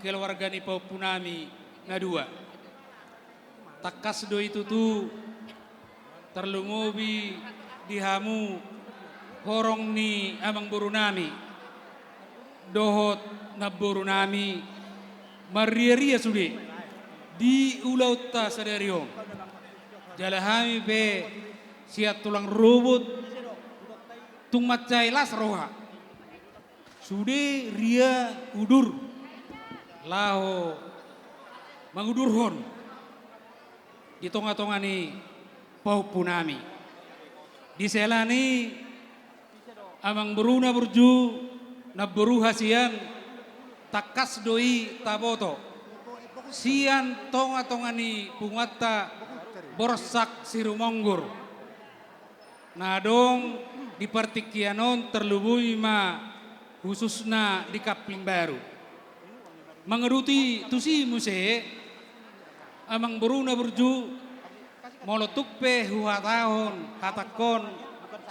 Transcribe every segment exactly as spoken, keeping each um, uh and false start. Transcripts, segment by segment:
keluarga ni pahompunami na dua. Tangkas do i tutu, tarlumobi di hamu horong ni amangborunami dohot namborunami, marriaria sude di ulaonta sadari on. Jala hami pe sian tulang rorobot tung mansai las roha. Sude ria udur laho mangudurhon di tongatonga ni pahompunami. Di siala ni i, amangboru na burju, namboru hasian, tangkas do i taboto sian tongatonga ni punguanta Borsak Sirumonggur na adong di partingkian on, tarlumobi ma khususna di Kapling Baru. Manguduti tusi muse, amangboru na burju, molo tung pe huhatahon hatangkon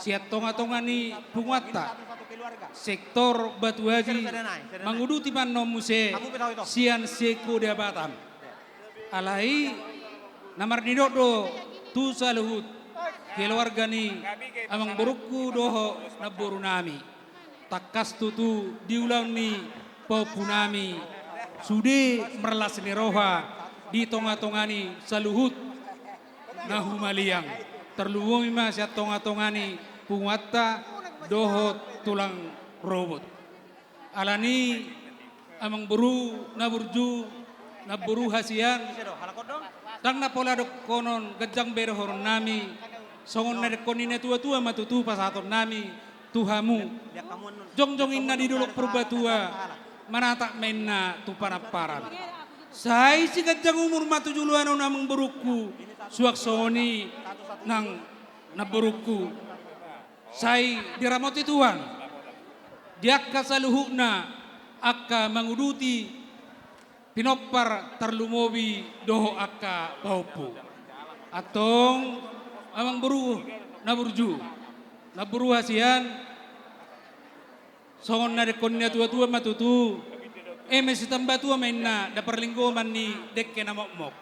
sian tongatonga ni punguanta sektor Batu Aji, manguduti ma annon muse sian Sekoda Batam. Alai na marnidok do tu saluhut keluarga ni amangborungku dohot namborunami. Tangkas tutu di ulaon ni pahompunami sude marlas ni roha di tongatonga ni saluhut na humaliang, tarlumobi ma sian tongatonga ni punguanta dohot tulang rorobot. Alani i, amangboru na burju, namboru hasian, ndang na pola dohonon ganjang be dohononnami, songon na didok ni natuatua ma tutu pasahatonnami tu hamu. Jongjong inna di dolok Purbatua, manatap ma inna tu panamparan. Sai siganjang umur ma tu joloan on, amangborungku, suang songon i nang namborungku. Sai diramoti Tuhan di angka saluhutna angka manguduti pinompar, tarlumobi dohot angka pahompu. Antong, amangboru na burju, namboru hasian, songon na didok ni natuatua ma tutu, eme sitambatua ma inna, da parlinggoman ni dengke na mokmok.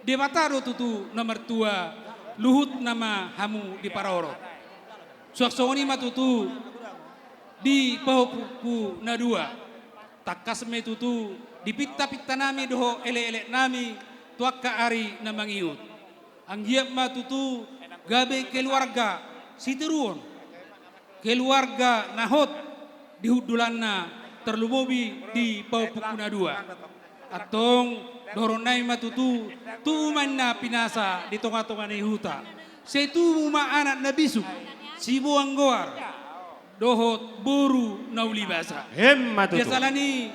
Debata do tutu na martua, luhutna ma hamu diparorot. Suang songon i ma tutu di pahompungku na dua. Tangkas ma i tutu di pintapintanami dohot elekeleknami tu angka ari na mangihut. Anggiat ma tutu gabe keluarga sitiruon, keluarga na hot di hundulanna, tarlumobi di pahompungku na dua. Antong, dohononnami ma tutu, tubu ma inna pinasa di tongatonga ni huta. Sai tubu ma anak na bisuk, siboan goar, dohot boru na uli basa. Emma tutu. Di siala ni i,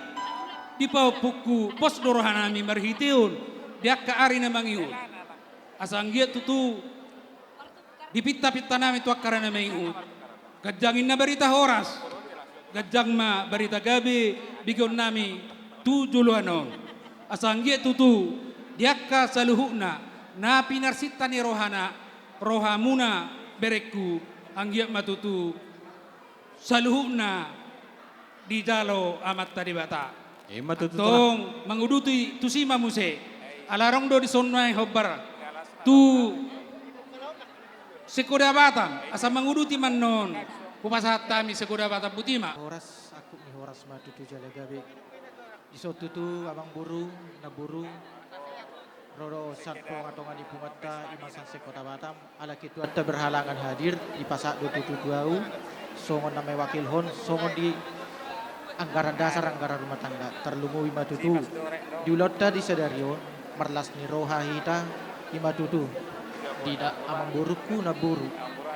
di pahompungku, pos do rohanami marhitehon di angka ari na mangihut. Asa anggiat tutu di pintapintanami tu angka ari na mangihut, ganjang inna barita horas, ganjang ma barita gabe begeonnami tu joloan on. Asa anggiat tutu di angka saluhutna na pinarsinta ni rohana, rohamuna berengku, anggiat ma tutu saluhutna dijalo Amanta Debata. Emma tutu. Antong, manguduti tusi ma muse. Ala adong do dison nuaeng hombar tu Sekoda Batam, asa manguduti ma annon. Hupasahat hami Sekoda Batam, boti ma. Horas, angkup ni horas ma tutu jala gabe. Dison tutu, amangboru, namboru, ro do sian tongatonga ni punguanta, i ma sian Sekota Batam, ala ketuanta berhalangan hadir, dipasahat do tutu tu ahu songon na mewakilhon, songon di anggaran dasar, anggaran rumah tangga, tarlumobi ma tutu di ulaonta di sadari on, marlas ni roha hita, i ma tutu di na-, amangborungku, namboru,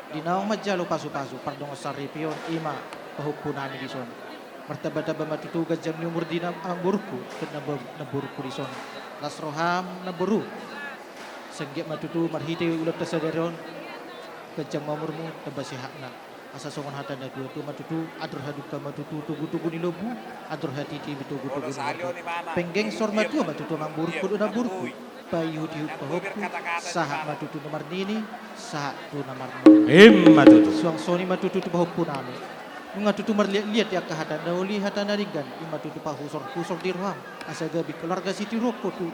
di naung manjalo pasupasu, pardongansaripeon, i ma pahompunami dison. Martambatamba ma tutu ganjang ni umur di na-, amangborungku, dohot nambo-, namborungku dison. Las roham, namboru. Asa anggiat ma tutu marhite ulaonta sadari on, ganjang ma umurmu, tamba sehatna. Asa songon hata natuatua ma tutu, andor hadungka ma tutu togutogu ni lombu, andor hatiti ma tutu togutogu ni horbo. Penggeng saur matua ma tutu amangborungku dohot namborungku. Paihutihut pahompu, sahat ma tutu tu na marnini, sahat tu na marnono. Emma tutu. Suang songon i ma tutu tu pahompunami. Nunga tutu marliat-liat di angka hata na uli, hata na denggan, i ma tutu pahusorhusor di roham, asa gabe keluarga sitiruon ho tu,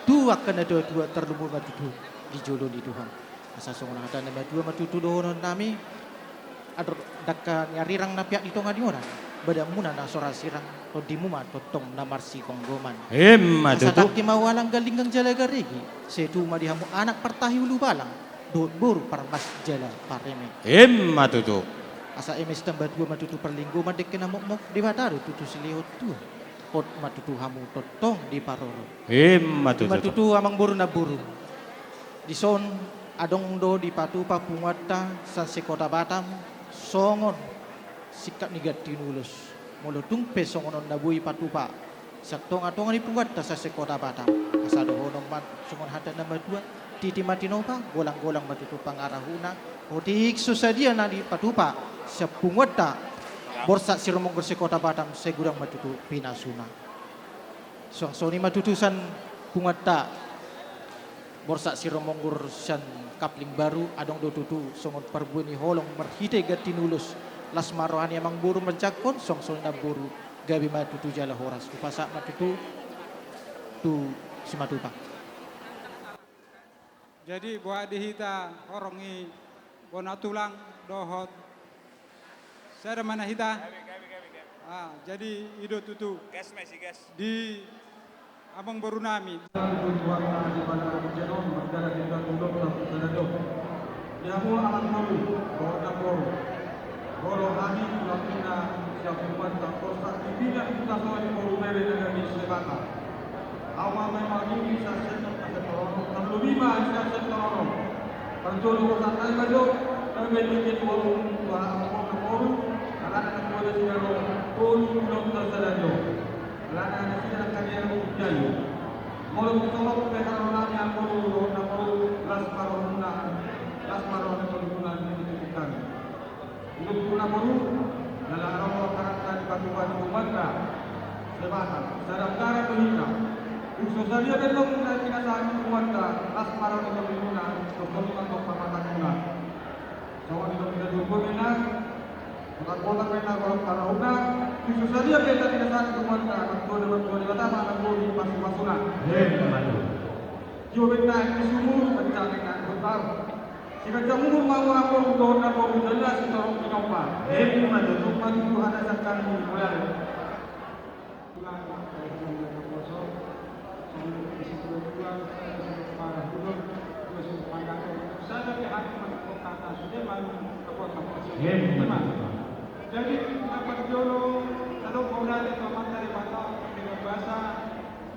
tu angka natuatua, tarlumobi ma tutu di jolo ni Tuhan. Asa songon hata ni natuatua ma tutu dohononnami, andor dangka ni arirang na peak di tonga ni onan, badanmuna na so ra sirang, tondimu ma tongtong na marsitonggoman. Emma tutu. Asa dangke ma ualang, ganlinggang jala garege, sai tubu ma di hamu anak partahi ulubalang, dohot boru parmas jala pareme. Emma tutu. Asa eme sitambatua ma tutu parlinggoman, dengke na mokmok Debata do tutu silehon tua. Hot ma tutu hamu tongtong diparorot. Emma tutu. Emma tutu, amangboru namboru. Dison adong do dipatupa punguanta sian se-Kota Batam songon singkat ni ganti na ulos. Molo tung pe songon on na boi dipatupa sian tongatonga ni punguanta sian se-Kota Batam, asa dohonon ma songon hata ni natuatua: Titi ma tinopa, golanggolang ma tutu pangarahutna. Otik so sadia na dipatupa sian punguanta Borsak Sirumonggur se-Kota Batam, sai godang ma tutu pinasuna. Suang songon i ma tutu sian punguanta Borsak Sirumonggur sian Kapling Baru, adong do tutu songon parbue ni holong marhite ganti na ulos. Las ma roha ni amangboru manjangkon, suang songon i namboru, gabe ma tutu jala horas. Hupasahat ma tutu tu simatupa. Jadi, boha di hita horong i, bona tulang dohot sada ma na hita. Ah, jadi i do tutu. Gas ma isi, gas. Di amangboru nami. Tuhan, di mana hujan on, mardalan hita tu dolok satu sada do. Di hamu amangboru, bona boru. Molo hami tulang hita sian punguanta Borsak, di pinggan hita soi boru bere na gabe sebata. Ahu ma memang ingin sian sektor, sektor ono, terlebih ma sian sektor ono. Parjolo horas nami ma jo, gabe dikit boru, dua amangboru, alana na boru sijalo, boru dolok satu sada do. Alana nasida na karya do jayo. Molo tu dolok pe haroro nami amangboru, amangboru, las ma rohamuna, las ma roha ni boru muna, di hita. Di lombu na boru, jala adong do harta dipatupa di punguanta, sebata, sada anggaran do hita. Tung so sadia pe tong na pinasahat ni punguanta, las ma roha ni boru muna, dohot ma tong pamatangmuna. Songon i do hita jumpang na, kota-kota pe na golanggolang pangarahutna, tung so sadia pe na pinasahat ni punguanta, martua, martua Debata ma na boi pasupasuna. Emma tutu. Tio pe na di sumur, kencang pe na di huta. Siganjang umur ma amangboru dohot namboru, jala sitorop tinompa. Emma tutu. Emma tutu, hata sangkang ni mulai. Tulang, eh, tulang na poso. Songon i si tua-tua, sada songon parhudon, dua songon pandaton. Sada pe hami mangkok kata sude, manu kekuatan poso. Emma tutu. Jadi, na parjolo, adong poda di Amanta Debata, dengan bahasa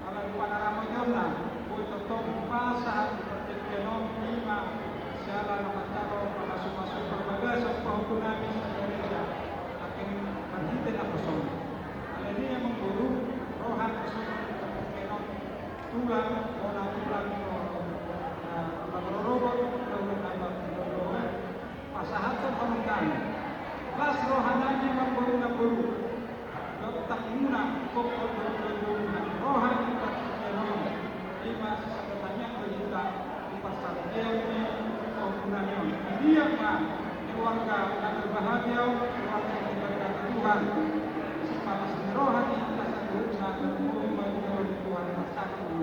Alai pangaramotionna, boi tongtong hupasahat tu partingkian on, i ma siala na manjalo pamasumasu parbagason pahompu nami sian gareja, nangkin marhite naposo on. Alani i amangboru, roha ni songon partingkian on, tulang, bona tulang, eh, tulang rorobot, tulang rorobot, pasahathon hamu hami. Las roha nami amangboru namboru. Dohot tangmuna, dohot dohot dohot dohot roha ni partingkian on. I ma sisada tangiang do hita di parsaripeon ni pahompu nami on. Di dia ma keluarga na berbahagia on, keluarga na diberkati Tuhan. Sipalas ni roha ni hita saluhutna, na boi ma di jolo ni Tuhan pasahathon.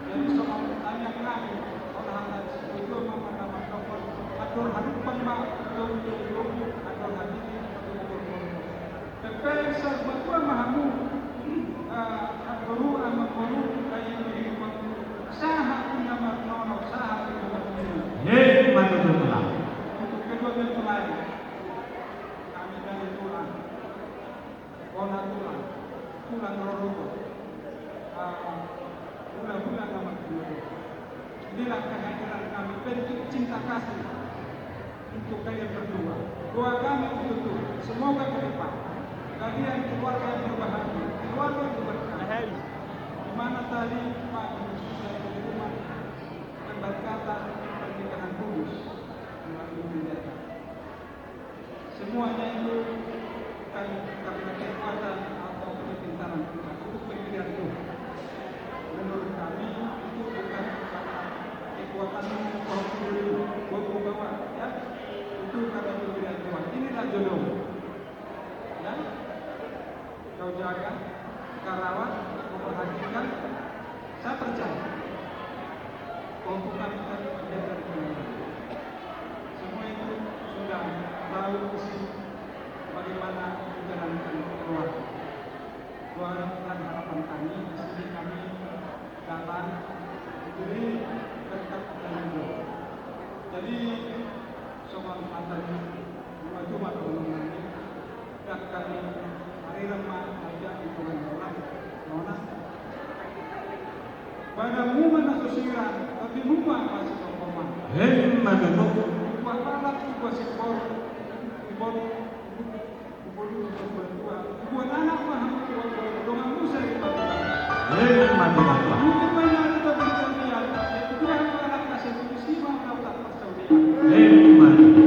Jadi songon tangiang nami, on hata ni situtu ma marnamar dohot, andor hadumpang ma, andor hadumpang, andor hadumpang, andor hadumpang. Pepe sahat ma tua ma hamu, eh, amangboru, amangboru, eh, sahat ma tua, sahat ma tua. Emma tutu, tulang. Untuk kedua mempelai, kami dari tulang. Bona tulang, tulang rorobot. Ah, hula-hula nama tulang. Inilah kehadiran kami, bentuk cinta kasih untuk kalian berdua. Doa kami untuk Tuhan, semoga ke depan kalian keluarga yang berbahagia, keluarga yang berkah. Di mana tadi Pak Yusuf dari rumah berkata pernikahan kudus melalui pendeta. Semuanya itu bukan karena kekuatan atau kepintaran kita, itu pemberian Tuhan. Menurut kami, itu bukan karena kekuatan orang sendiri, bawa-bawa, ya. Itu karena pemberian Tuhan. Inilah jodoh. Pada muna na so sirang, tapi muna masih kau paman. Emma tutu. Buat anak, buat sikor, buat Emma tutu. Emma tutu.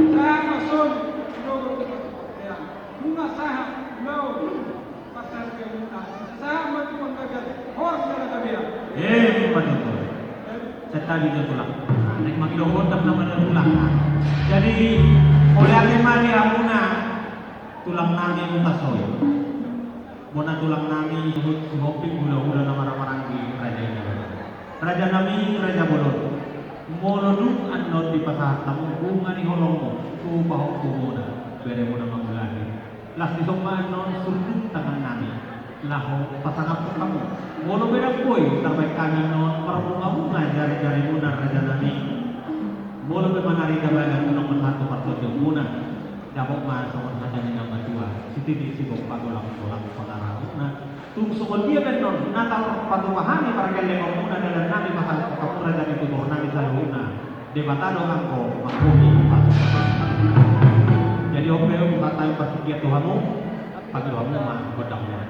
Emma tutu. Setabi jo tulang. Naik mangido honda nama tulang. Jadi, oleh ate mali amuna. Tulang nami Hutasoit. Bona tulang nami, huhut si Hoping hulahula na marhahamaranggi raja i. Raja nami, raja bolon. Molo dung annon dipasahat hamu bunga ni holongmu tu pahompumuna, beremuna mangulahon i. Las dison ma annon surduk tangan nami laho pasangaphon hamu. Molo pe ndang boi tarbaen hami annon marbungabunga jarijarimuna raja nami. Molo pe mangarida bagas unang marhata partondion muna. Dapot ma songon hata ni na matua, sititi sigompa, golanggolang pangarahutna. Tung songon dia pe annon na tarpatupa hami pargellengonmuna, dalan nami pasahat hamu raja ni tutur nami saluhutna. Debata do anggo manghopi pasu. Jadi on pe hupasahat hami partingkian tu hamu. Pangido hamu ma gondang muna.